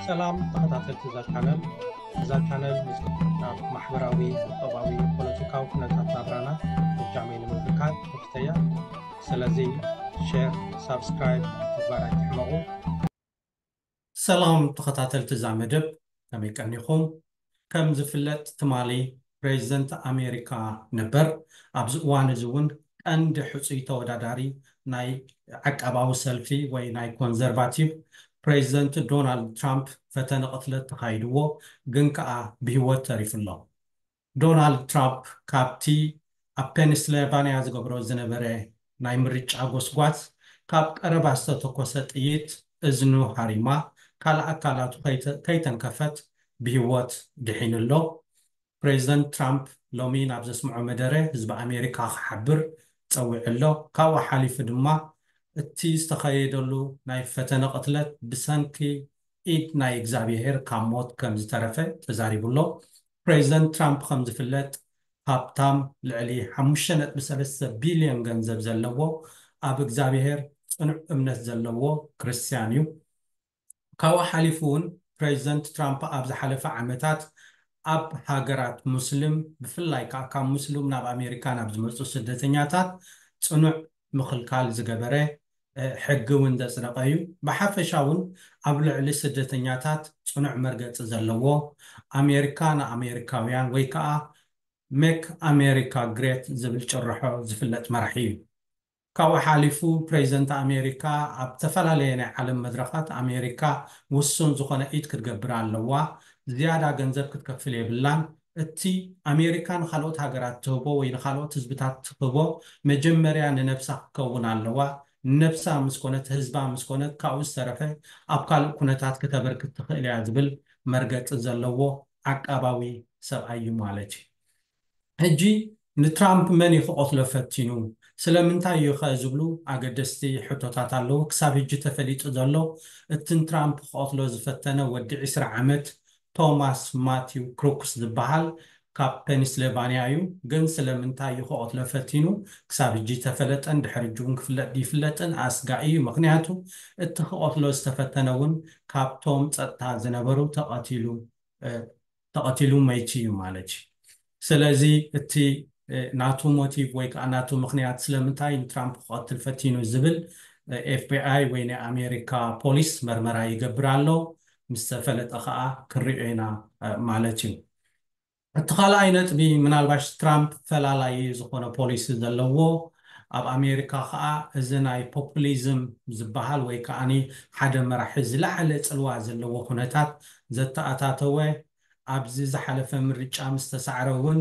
ሰላም ተኸታተልቲ እዛ ቻነል። እዛ ቻነል ምስ ናብ ማሕበራዊ፣ ቁጠባዊ፣ ፖለቲካዊ ኩነታት ናብራና ብጃመይ ንምምልካት ትሕተያ። ስለዚ ሼር፣ ሳብስክራይብ ምግባር ኣይትሕመቑ። ሰላም ተኸታተልቲ እዛ መደብ፣ ከመይ ቀኒኹም? ከም ዝፍለጥ ትማሊ ፕሬዚደንት ኣሜሪካ ነበር፣ ኣብዚ እዋን እዚ እውን ቀንዲ ሕፁይ ተወዳዳሪ ናይ ዓቃባዊ ሰልፊ ወይ ናይ ኮንዘርቫቲቭ ፕሬዚደንት ዶናልድ ትራምፕ ፈተነ ቅትለት ተኻይድዎ፣ ግን ከኣ ብህይወት ተሪፉ ኣሎ። ዶናልድ ትራምፕ ካብቲ ኣብ ፔንስልቫንያ ዝገብሮ ዝነበረ ናይ ምርጫ ጎስጓስ ካብ ቀረባ ዝተተኮሰ ጥይት እዝኑ ሃሪማ ካልእ ኣካላቱ ከይተ- ከይተንከፈት ብህይወት ድሒኑ ኣሎ። ፕሬዚደንት ትራምፕ ሎሚ ናብ ዘስምዖ መደረ ህዝቢ ኣሜሪካ ክሓብር ጸዊዑ ኣሎ። ካብኡ ሓሊፉ ድማ እቲ ዝተኸየደሉ ናይ ፈተነ ቅትለት ብሰንኪ ኢድ ናይ እግዚኣብሄር ካብ ሞት ከም ዝተረፈ ተዛሪቡ ኣሎ። ፕሬዚደንት ትራምፕ ከም ዝፍለጥ ሃብታም፣ ልዕሊ ሓሙሽተ ነጥቢ ሰለስተ ቢልዮን ገንዘብ ዘለዎ፣ ኣብ እግዚኣብሄር ጽኑዕ እምነት ዘለዎ ክርስትያን እዩ። ካብኡ ሓሊፉ እውን ፕሬዚደንት ትራምፕ ኣብ ዝሓለፈ ዓመታት ኣብ ሃገራት ሙስሊም፣ ብፍላይ ከዓ ካብ ሙስሊም ናብ ኣሜሪካ ናብ ዝመፁ ስደተኛታት ጽኑዕ ምኽልካል ዝገበረ፣ እ፣ ሕጊ እውን ዘጽደቐ እዩ። ብሓፈሻ እውን ኣብ ልዕሊ ስደተኛታት ጽኑዕ መርገጺ ዘለዎ፣ ኣሜሪካ ንኣሜሪካውያን ወይ ከዓ ሜክ ኣሜሪካ ግሬት ዝብል ጭርሖ ዝፍለጥ መራሒ እዩ። ካብኡ ሓሊፉ ፕሬዚደንት ኣሜሪካ ኣብ ዝተፈላለየ ናይ ዓለም መድረኻት ኣሜሪካ ውሱን ዝኾነ ኢድ ክትገብር ኣለዋ፣ ዝያዳ ገንዘብ ክትከፍል የብላን፣ እቲ ኣሜሪካ ንኻልኦት ሃገራት ትህቦ ወይ ንኻልኦት ህዝብታት ትህቦ መጀመርያ ንነብሳ ክትከውን ኣለዋ፣ ነብሳ ምስ ኮነት ህዝባ ምስ ኮነት ካብኡ ዝተረፈ ኣብ ካልእ ኩነታት ክተበርክት ትኽእል እያ ዝብል መርገጺ ዘለዎ ዓቃባዊ ሰብኣይ እዩ ማለት እዩ። ሕጂ ንትራምፕ መን እዩ ክቐትሎ ፈቲኑ? ስለምንታይ እዩ ኸ ዝብሉ ኣገደስቲ ሕቶታት ኣለዉ። ክሳብ ሕጂ ተፈሊጡ ዘሎ እቲ ንትራምፕ ክቐትሎ ዝፈተነ ወዲ ዕስራ ዓመት ቶማስ ማቲው ክሩክስ ዝበሃል ካብ ፔንስልቫንያ እዩ። ግን ስለምንታይ እዩ ክቐትሎ ፈቲኑ ክሳብ ሕጂ ተፈለጠን ድሕሪ ሕጂ እውን ክፍለጥ ይፍለጥን ኣስጋኢ እዩ። ምክንያቱ እቲ ክቐትሎ ዝተፈተነ እውን ካብቶም ጸጥታ ዝነበሩ ተቐቲሉ ተቐቲሉ መይቱ እዩ ማለት እዩ። ስለዚ እቲ ናቱ ሞቲቭ ወይ ከዓ ናቱ ምክንያት ስለምንታይ ንትራምፕ ክቐትል ፈቲኑ ዝብል ኤፍቢኣይ ወይ ናይ ኣሜሪካ ፖሊስ መርመራ ይገብር ኣሎ። ምስ ተፈለጠ ከዓ ክንሪኦ ኢና ማለት እዩ። እቲ ካልኣይ ነጥቢ ምናልባሽ ትራምፕ ፈላላዪ ዝኾነ ፖሊሲ ዘለዎ ኣብ ኣሜሪካ ከዓ እዚ ናይ ፖፑሊዝም ዝበሃል ወይ ከዓ ሓደ መራሒ ዝለዓለ ፅልዋ ዘለዎ ኩነታት ዘተኣታተወ ኣብዚ ዝሓለፈ ምርጫ ምስ ተሳዕረ እውን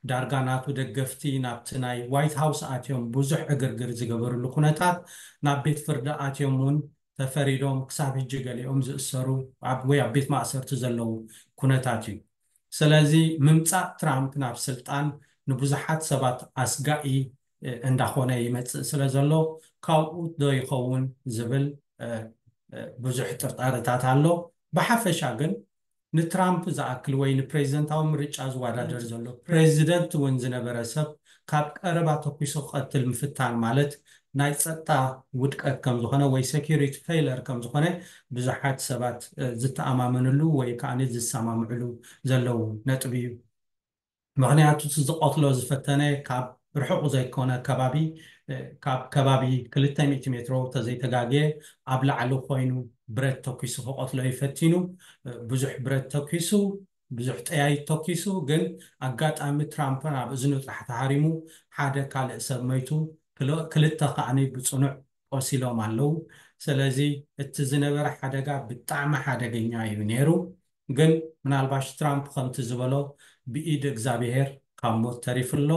ዳርጋ ናቱ ደገፍቲ ናብቲ ናይ ዋይት ሃውስ ኣትዮም ብዙሕ ዕግርግር ዝገበርሉ ኩነታት ናብ ቤት ፍርዲ ኣትዮም እውን ተፈሪዶም ክሳብ ሕጂ ገሊኦም ዝእሰሩ ኣብ ወይ ኣብ ቤት ማእሰርቲ ዘለዉ ኩነታት እዩ። ስለዚ ምምፃእ ትራምፕ ናብ ስልጣን ንብዙሓት ሰባት ኣስጋኢ እንዳኾነ ይመፅእ ስለ ዘሎ ካብኡ ዶ ይኸውን ዝብል ብዙሕ ጥርጣረታት ኣሎ። ብሓፈሻ ግን ንትራምፕ ዝኣክል ወይ ንፕሬዚደንታዊ ምርጫ ዝወዳደር ዘሎ ፕሬዚደንት እውን ዝነበረ ሰብ ካብ ቀረባ ተኩሱ ክቐትል ምፍታን ማለት ናይ ፀጥታ ውድቀት ከም ዝኾነ ወይ ሴኩሪቲ ፌይለር ከም ዝኾነ ብዙሓት ሰባት ዝተኣማመንሉ ወይ ከዓ ዝሰማምዕሉ ዘለዉ ነጥቢ እዩ። ምክንያቱ እቲ ዝቐትሎ ዝፈተነ ካብ ርሑቕ ዘይኮነ ከባቢ ካብ ከባቢ ክልተ ሚእቲ ሜትሮ ተዘይተጋግየ ኣብ ላዕሊ ኮይኑ ብረት ተኪሱ ክቐትሎ ይፈቲኑ። ብዙሕ ብረት ተኪሱ ብዙሕ ጠያይት ተኪሱ ግን ኣጋጣሚ ትራምፕ ናብ እዝኑ ጥራሕ ተሃሪሙ ሓደ ካልእ ሰብ መይቱ ክልተ ከዓኒ ብፅኑዕ ቆሲሎም ኣለዉ። ስለዚ እቲ ዝነበረ ሓደጋ ብጣዕሚ ሓደገኛ እዩ ነይሩ። ግን ምናልባሽ ትራምፕ ከምቲ ዝበሎ ብኢድ እግዚኣብሄር ካብ ሞት ተሪፉ ኣሎ።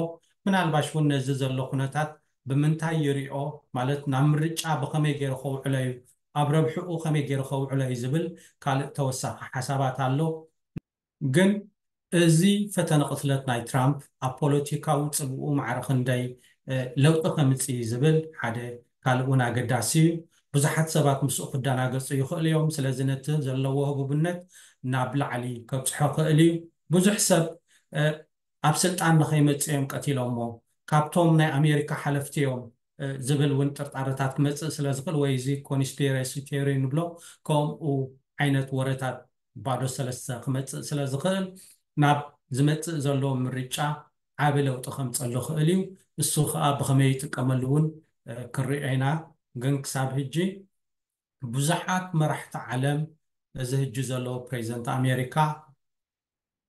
ምናልባሽ እውን ነዚ ዘሎ ኩነታት ብምንታይ ይሪኦ ማለት ናብ ምርጫ ብኸመይ ገይሩ ከውዕሎ እዩ ኣብ ረብሕኡ ከመይ ገይሩ ከውዕሎ እዩ ዝብል ካልእ ተወሳኺ ሓሳባት ኣሎ። ግን እዚ ፈተነ ቅትለት ናይ ትራምፕ ኣብ ፖለቲካዊ ፅልውኡ ማዕረ ክንደይ ለውጢ ከምፅእ እዩ ዝብል ሓደ ካልእ እውን ኣገዳሲ እዩ። ብዙሓት ሰባት ምስኡ ክደናገፁ ይኽእሉ እዮም። ስለዚ ነቲ ዘለዎ ህቡብነት ናብ ላዕሊ ከብፅሖ ክእል እዩ። ብዙሕ ሰብ ኣብ ስልጣን ንኸይመፅእ እዮም ቀቲሎሞ ካብቶም ናይ ኣሜሪካ ሓለፍቲ እዮም ዝብል እውን ጥርጣረታት ክመፅእ ስለ ዝኽእል ወይ እዚ ኮንስፒረሲ ቴሪ ንብሎ ከምኡ ዓይነት ወረታት ባዶ ሰለስተ ክመፅእ ስለ ዝኽእል ናብ ዝመፅእ ዘሎ ምርጫ ዓቢ ለውጢ ከምፀሉ ክእል እዩ። እሱ ከዓ ብኸመይ ይጥቀመሉ እውን ክርኦ ኢና። ግን ክሳብ ሕጂ ብዙሓት መራሕቲ ዓለም፣ እዚ ሕጂ ዘሎ ፕሬዚደንት ኣሜሪካ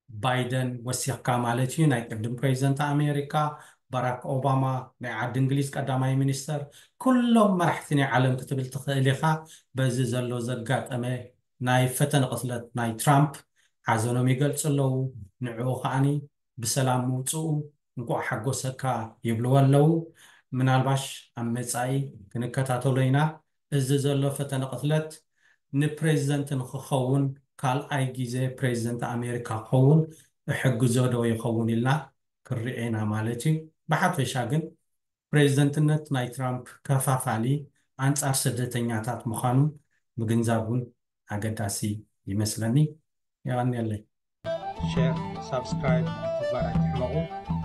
ባይደን ወሲኽካ ማለት እዩ፣ ናይ ቅድም ፕሬዚደንት ኣሜሪካ ባራክ ኦባማ፣ ናይ ዓዲ እንግሊዝ ቀዳማይ ሚኒስተር፣ ኩሎም መራሕቲ ናይ ዓለም ክትብል ትኽእል ኢኻ። በዚ ዘሎ ዘጋጠመ ናይ ፈተነ ቅትለት ናይ ትራምፕ ሓዘኖም ይገልፁ ኣለዉ። ንዕኡ ከዓኒ ብሰላም ምውፅኡ እንኳዕ ሓጎሰካ ይብልዎ ኣለዉ። ምናልባሽ ኣብ መፃኢ ክንከታተሎ ኢና። እዚ ዘሎ ፈተነ ቅትለት ንፕሬዚደንት ንክኸውን ካልኣይ ግዜ ፕሬዚደንት ኣሜሪካ ክኸውን እሕግዞ ዶ ይኸውን ኢልና ክርኤና ማለት እዩ። ብሓፈሻ ግን ፕሬዚደንትነት ናይ ትራምፕ ከፋፋሊ ኣንጻር ስደተኛታት ምዃኑ ምግንዛብ እውን ኣገዳሲ ይመስለኒ። የቐንየለይ። ሼር ሳብስክራይብ ምግባር ኣይትሕመቑ።